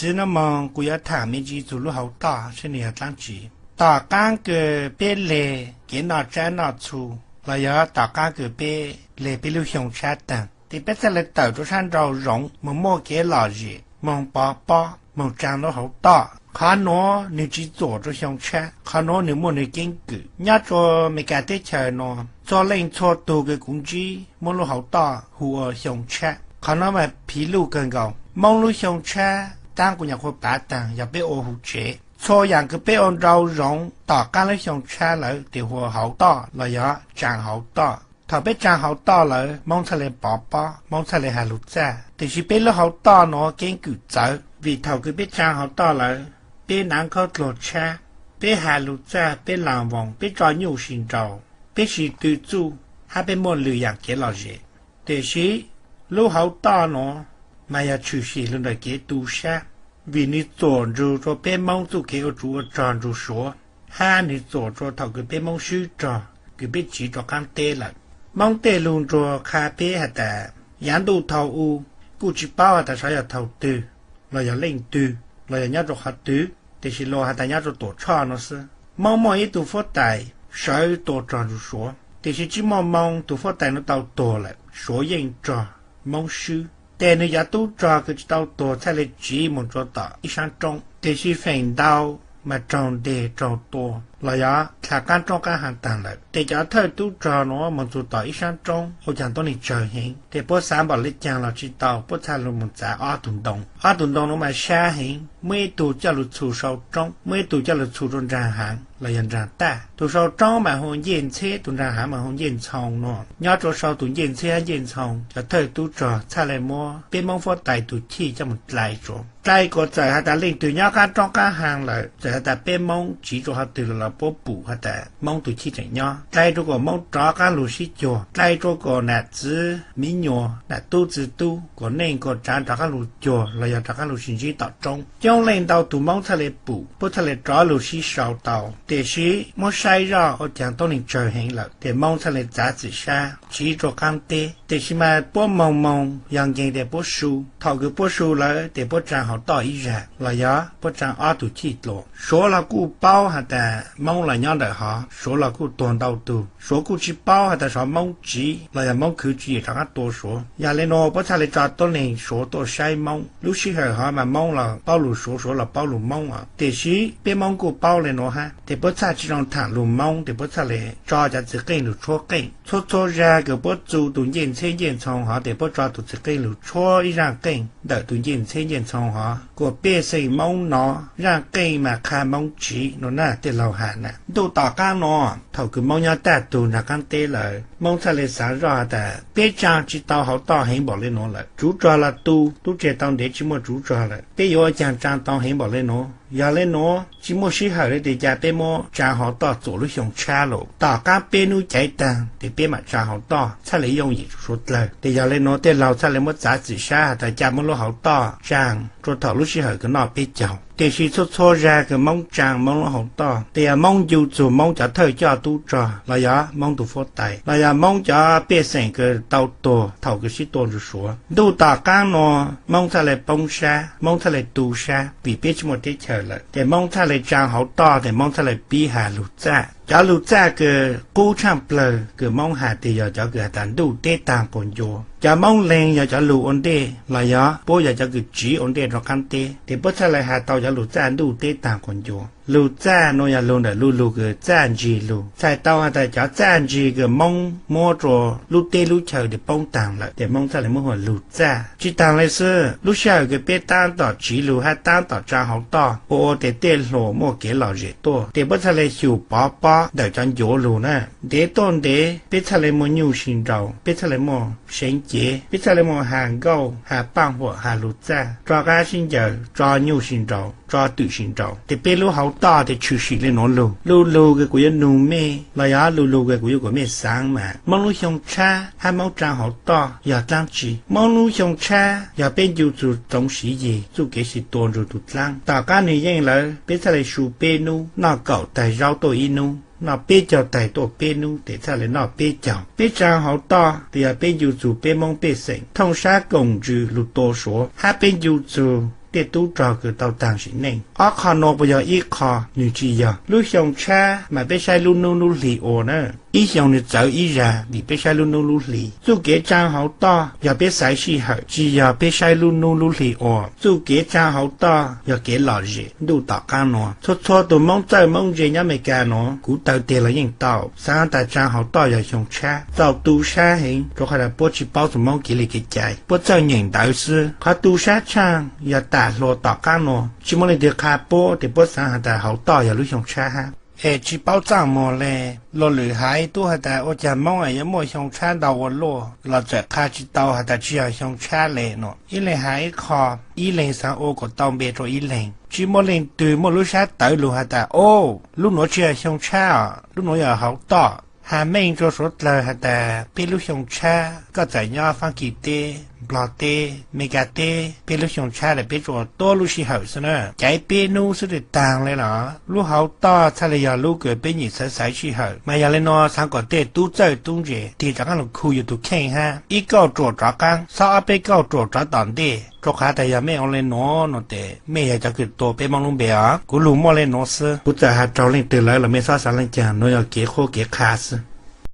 Xwb no moog kuv yuav thaam me ntsis txug lub hauv toj saib nwg yog dlaab tsi. Tom qaab kws peb leg kev noj tsab noj txhu los yog tom qaab kws peb leg peb lub xyoo tshab taag tes peb txhaj le tawm rua sab nrau zoov moog muaj kev lom zem, moog pov pob, moog tsaa lub hauv toj. Qhov nuav nwg tsi txuam rua xyoo tshab, qhov nuav nwg muaj nwg keeb kwm. Nyob rua Amelikas teb chaws nuav txhua leej txhua tug kws kuv ntsib muab lub hauv toj hu ua xyoo tshab. Qhov nuav mas phiv luj kawg nkaus. Moob lub xyoo tshab taab kuv nyuam qhuav pav taag yog peb ua huv tsev. Txhua yaam kws peb ua nrau zoov tom qaab lub xyoo tshab lawm tes hu ua hauv toj los yog tsaa hauv toj. Thaum peb tsaa hauv toj lawm Moob txhaj le pov pob, Moob txhaj le has lug txaj. Tiam sis peb lub hauv toj nuav keeb kwm txawv vim thaum kws peb tsaa hauv toj lawm, peb naav khaub dluag tshab, peb has lug txaj, peb laag voos, peb tso nyuj si nraus, peb si tw txuj, hab peb muaj lwm yaam kev lom zem. Tiam sis lub hauv toj nuav mas yog tshwm sim lug ntawm kev tu sab, vim nwg txuam ntsug rua peb Moob txuj kev ua tsov ua rog ntsug Suav, hab nwg txuam rua thaum kws peb Moob swb rog kws peb tsiv rua qaab teb lawm. Moob tej lug nruag qha peb has tas yav ntuj thaus u kuj tsi paub has tas sav yog thaus twg, los yog leej twg, los yog nyob rua qhov twg, tiam sis luas has tas nyob rua Tuam Tshoj nuav xwb. Moob muaj ib tug fuab tais sawv tua rog ntsug Suav, tiam sis tsi muaj moo tug fuab tais nuav tau tuag lawm, Suav yeej rog, Moob swb. Tes nwg cov tub rog kws tsi tau tuag txhaj le tsiv moog rua tom ib saab roob, tiam sis feem ntau mas raug nteg raug tua los yog dlha qaab roob qaab haav taag lawm. Tes cov thawj tub rog nuav moog txug tom ib saab roob ua caag tuab neeg tsawg heev, tes puab xaav npaum le caag los tsi tau, puab txhaj lug moog txav ob tug ntoo. Ob tug ntoo nuav mas sab heev, muaj ib tug coj lug txhu sau roob, muaj ib tug coj lug txhu rua nraag haav los yog nraag taj. Tug sau roob mas hu Ncej Ntxheb, tug nraag haav mas hu Ncej Ntxhoo nuav. Nyob rua sau tug Ncej Ntxheb hab Ncej Ntxhoo, cov thawj tub rog txhaj le muab peb Moob fuab tais tug chij coj moog dlai tsua. Dlai kuas txawm has tas leej twg nyob qaab roob qaab haav lawm, txawm has tas peb Moob tsiv rua qhov twg lawm los puab pum has tas Moob tug chij tseem nyob. Dlai rua kuas Moob rov qaab lug sib cuag, dlai rua kuas nam txwv miv nyuas, nam tub txwv tub, kuas neej kuas tsaav rov qaab lug cuag los yog rov qaab lug sib ntsib tom roob. Coob leej ntau tug Moob txhaj le pum, puab txhaj le rov lug sib sau tau. Tiam sis muab saib zoj ua caag tuab neeg tsawg heev lawm, tes Moob txhaj le txav txim sab tsiv rua qaab teb. Tiam sis mas puab moog moog yog nkeeg tes puab su. Thaum kws puab su lawm tes puab tsaa hauv toj ib zag los yog puab tsaa ob tug chij dlua. Suav los kuj paub has tas Moob los nyob ntawm hov, Suav los kuj tuag ntau tug. Suav kuj tsi paub has tas sov Moob tsiv los yog Moob khwv tswv yim rov qaab tua Suav. Yog le nuav puab txhaj le tso tuab neeg Suav tuaj saib Moob. Lub sij hawm hov mas Moob los paub lug Suav, Suav los paub lug Moob os. Tiam sis peb Moob kuj paub le nuav hab, tes puab txhaj tsi zoo thaam lug Moob, tes puab txhaj le tso cov txiv qeej lug tshuab qeej. Txhua txhua zag kws puab txu tug Ncej Ntxheb Ncej Ntxhoo hov tes puab tso tug txiv qeej lug tshuab ib zaaj qeej ntawm tug Ncej Ntxheb Ncej Ntxhoo hov, kuas pej xeem Moob nov zaaj qeej mas qha Moob tsiv nuav na, tej laug has na. Ntuj tom qaab nuav thaum kws Moob nyob tag tug nraag qaab teb lawm, Moob txhaj le xaav zoj has tas peb tsaa tsi tau hauv toj heev npaum le nuav lawm. Tsuv rog los tu, tub tseg tau ntev tsi muaj tsuv rog lawm, peb yuav ua caag tsaa tau heev npaum le nuav? Yog le nuav tsi muaj sij hawm le tes ca peb muab tsaa hauv toj txuam lub xyoo tshab lawm. Tom qaab peb nub caiv taag tes peb maam tsaa hauv toj txhaj le yooj yim rua Suav dlawg. Tes yog le nuav tej laug txhaj le muab txav txim sab has tas ca muab lub hauv toj tsaa rua thaum lub sij hawm kws noj peb caug. Tiam sis txhua txhua zag kws Moob tsaa Moob lub hauv toj, tes yog Moob ncu txug Moob cov thawj coj tub rog los yog Moob tug fuab tais los yog Moob cov pej xeem kws tau tuag thaum kws sib tua ntsug Suav. Ntuj tom qaab nuav Moob txhaj le poob sab, Moob txhaj le tu sab vim peb tsi muaj teb chaws lawm. Tes Moob txhaj le tsaa hauv toj, tes Moob txhaj le pib has lug txaj. Cov lug txaj kws qub tshaaj plawg kws Moob has tes yog cov kws has tas ntuj teb taag quas ncua. Cov Moob leeg yog cov lug ua ntej los yog puab yog cov kws tsiv ua ntej rua qaab teb, tes puab txhaj le has tau cov lug txaj ntuj teb taag quas ncua. Lug txaj nuav yog lug ntawm lu lug kws txaj ntsig lug. Txhais tau has tas cov txaj ntsig kws Moob muab rua lub teb lub chaw tes poob taag lawm, tes Moob txhaj le muab hu ua lug txaj. Tsi taag le xwb, lub sij hawm kws peb taab tom tsiv lug hab taab tom tsaa hauv toj ua ua tes tej hluas muaj kev lom zem tuaj, tes puab txhaj le xyum pov pob ntawm cov ncuav lug na. Ntev tuaj ntev peb txhaj le muaj nyuj si nraus, peb txhaj le muaj seev cev, peb txhaj le muaj has nkauj, has paaj huam, has lug txaj, rov qaab sib ncaws, tso nyuj si nraus, tso twm si nraus. Tes peb lub hauv toj tes tshwm sim le nuav lug. Lu lug kws kuv yuav nug mej los yog lu lug kws kuv yuav kuas mej xaav mas Moob lub xyoo tshab hab Moob tsaa hauv toj yog dlaab tsi? Moob lub xyoo tshab yog peb ncu txug tsoov siv yig txuj kev sib tua ntsug tug dlaab. Tom qaab nwg yeej lawm peb txhaj le su peb nub, noj kaum taig zaub tuaj ib nub, noj peb caug taig tuaj peb nub tes txhaj le noj peb caug. Peb tsaa hauv toj tes yog peb ncu txug peb Moob pej xeem thooj sab koom ntsws lug tua Suav, hab peb ncu txug tej tub rog kws tau taag sim neej. Ob qho nuav puas yog ib qho? Nwg tsis yog. Lub xyoo tshab mas peb saib lub nub lub hli ua na. Ib xyoo nwg txawv ib zag vim peb saib lub nub lub hli. Txuj kev tsaa hauv toj yog peb xaiv sij hawm, tsis yog peb saib lub nub lub hli ua. Txuj kev tsaa hauv toj yog kev lom zem ntuj tom qaab nuav. Txhua txhua tug Moob txawj Moob ntse nyob Amelikas nuav kuv taw teg los yeej tau. Xaav has tas tsaa hauv toj yog xyoo tshab, txaus tu sab heev, rua qhov tas puab tsis paub txug Moob kev li kev cai, puab txawj nyeem ntawv xwb. Qhov tu sab tshaaj yog tam hluas tom qaab nuav, tsis muaj leej twg qha puab tes puab xaav has tas hauv toj yog lub xyoo tshab hab. Es tsis paub txaj muag le. Luag lwm haiv tub has tas ua caag Moob es yuav muaj xyoo tshab ntau ua luaj los txawm qha tsis tau has tas tsis yog xyoo tshab le no. Ib leeg has ib qho, ib leeg xaav ua kuas tau npe rua ib leeg. Tsis muaj leej twg muaj lub sab tawv lug has tas o, lub nuav tsis yog xyoo tshab os, lub nuav yog hauv toj. Has meej rua suav dlawg has tas peb lub xyoo tshab, koj txawm nyob Faab Kis teb, Nplog teb, Amelikas teb, peb lub xyoo tshab lawm peb tsuas ua tuab lub sij hawm xwb na, caiv peb nub xwb twb taag le los. Lub hauv toj txhaj le yog lub kws peb nyiam xaiv xaiv sij hawm. Mas yog le nuav xaav kom tej tub txawj tub ntse tig rov qaab lug khu yus tus kheej hab ib kauj ruam rov qaab, xob ob peb kauj ruam rov tom ntej, rua qhov tas yog mej ua le nuav no tes mej yog cov kws tua peb Moob lub npe os. Kuv lug muaj le nuav xwb, kuv txawm has raug leej twg lawm los mej xob xaav leej caag, nuav yog kev qhuab kev qha xwb.